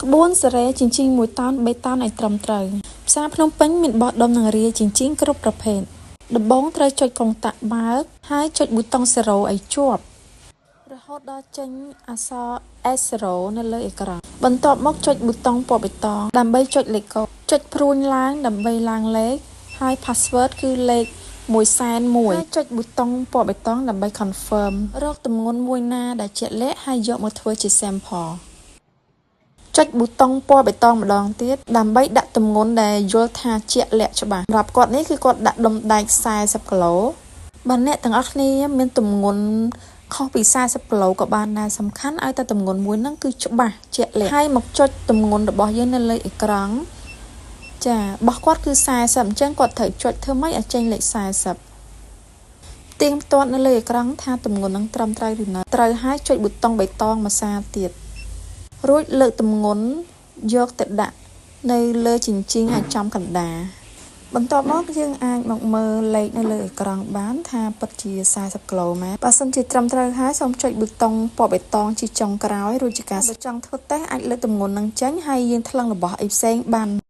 ក្បួនសារ៉េជញ្ជីង1តោន3តោនឲ្យត្រឹមត្រូវផ្សារភ្នំពេញមានបោះដុំនិងរាយជញ្ជីងគ្រប់ប្រភេទដំបូងត្រូវចុចកុងតាក់បើកហើយចុចប៊ូតុង0ឲ្យជាប់រហូតដល់ចេញអក្សរ S0 នៅលើអេក្រង់បន្ទាប់មកចុចប៊ូតុងពណ៌បៃតងដើម្បីចុចលេខកូដចុចព្រួញឡើងដើម្បីឡើងលេខហើយ password គឺលេខ101ហើយចុចប៊ូតុងពណ៌បៃតងដើម្បី confirm រកទម្ងន់មួយណាដែលជាក់លាក់ហើយយកមកធ្វើជា sample ចុចប៊ូតុងពណ៌បៃតងម្ដងទៀតដើម្បីដាក់ទម្ងន់ដែលយល់ថាជាក់លាក់ច្បាស់សម្រាប់គាត់នេះគឺគាត់ដាក់ដុំដែក40គីឡូបើអ្នកទាំងអស់គ្នាមានទម្ងន់ខុសពី40គីឡូក៏បានដែរសំខាន់ឲ្យតែទម្ងន់មួយហ្នឹងគឺច្បាស់ជាក់លាក់ហើយមកចុចទម្ងន់របស់យើងនៅលើអេក្រង់ចារបស់គាត់គឺ40អញ្ចឹងគាត់ត្រូវចុចធ្វើម៉េចឲ្យចេញលេខ40ទៀងទាត់នៅលើអេក្រង់ថាទម្ងន់នឹងត្រឹមត្រូវឬនៅត្រូវហើយចុចប៊ូតុងបៃតងមួយសារទៀតរួចលើកទម្ងន់យកទៅដាក់នៅលើជញ្ជីងឲ្យចំកណ្ដាលបន្ទាប់មកយើងអាចមកមើលលេខនៅលើអេក្រង់បានថាពិតជា40គីឡូមែនបើសិនជាត្រឹមត្រូវហើយសូមចុចប៊ូតុងពណ៌បៃតងជាចុងក្រោយរួចជាការបើចង់ធ្វើតេស្តអាចលើកទម្ងន់នឹងចេញហើយយើងថ្លឹងរបស់អីផ្សេងបាន។